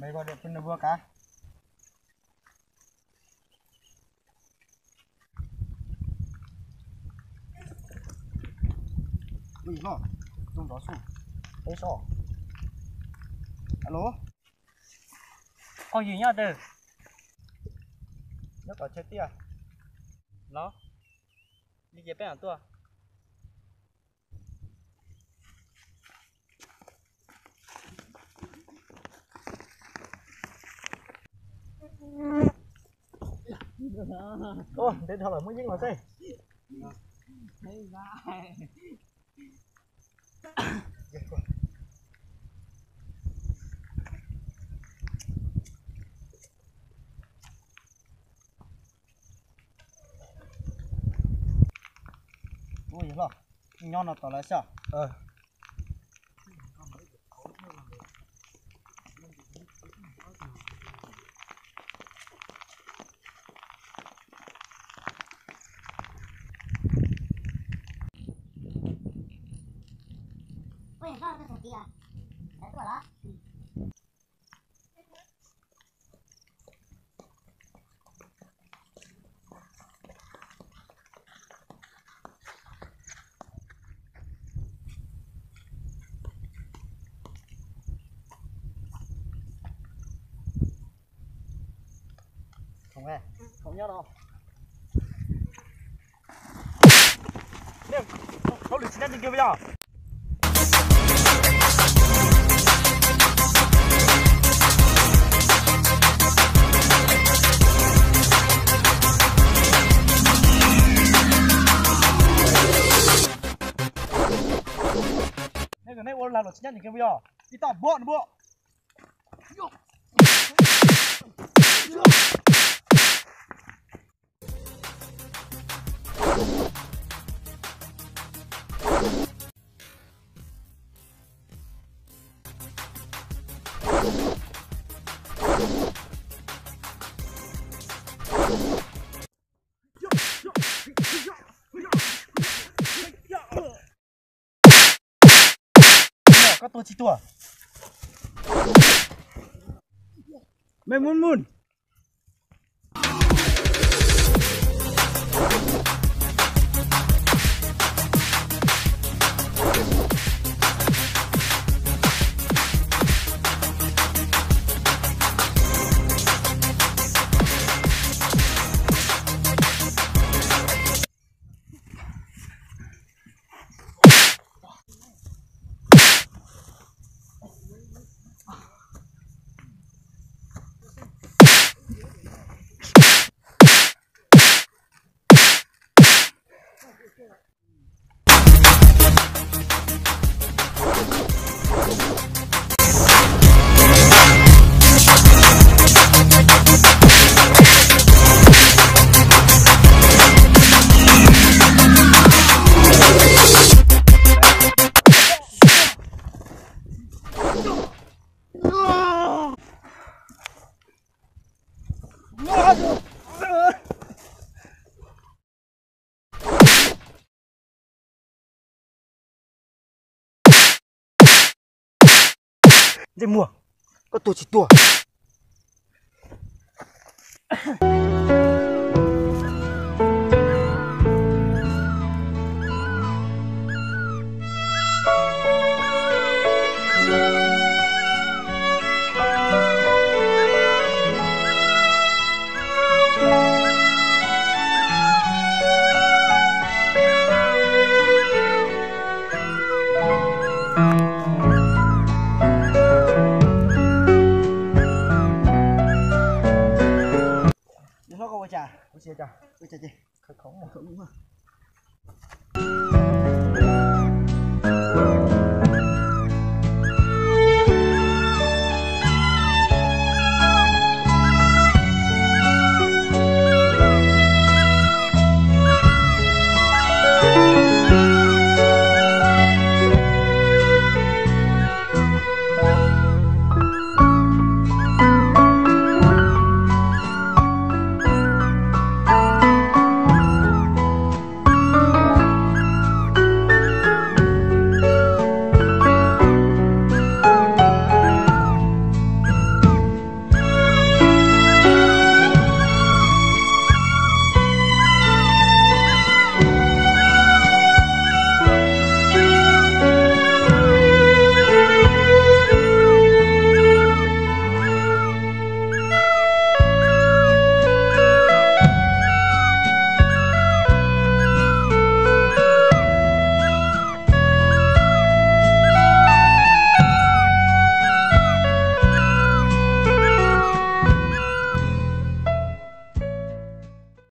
Mày gọi điện cho neighbor cá. Ui, lo, trong đó sung. Ê, sao? Alo. Phooj ywg nyob twg? Nyob tom chaw tiaj. Los, li ces peb mam tuaj. Ua, ntev dhau lawm, muab yeeb los xwb. Ua, yog los, nyob no tos lawv xwb. Khoom, khoom nyob no. Hauj lwm tsis nyob ces kiag yog. Nej ua lag luam tsis nyob ces kiag yog. Ib toj npua npua. Koj tuag tsis tuag? Mej muab muj. Ntsej muag, koj tuag tsis tuag? Nws hlob koj ua cas? Ua cas? Ua cas ces?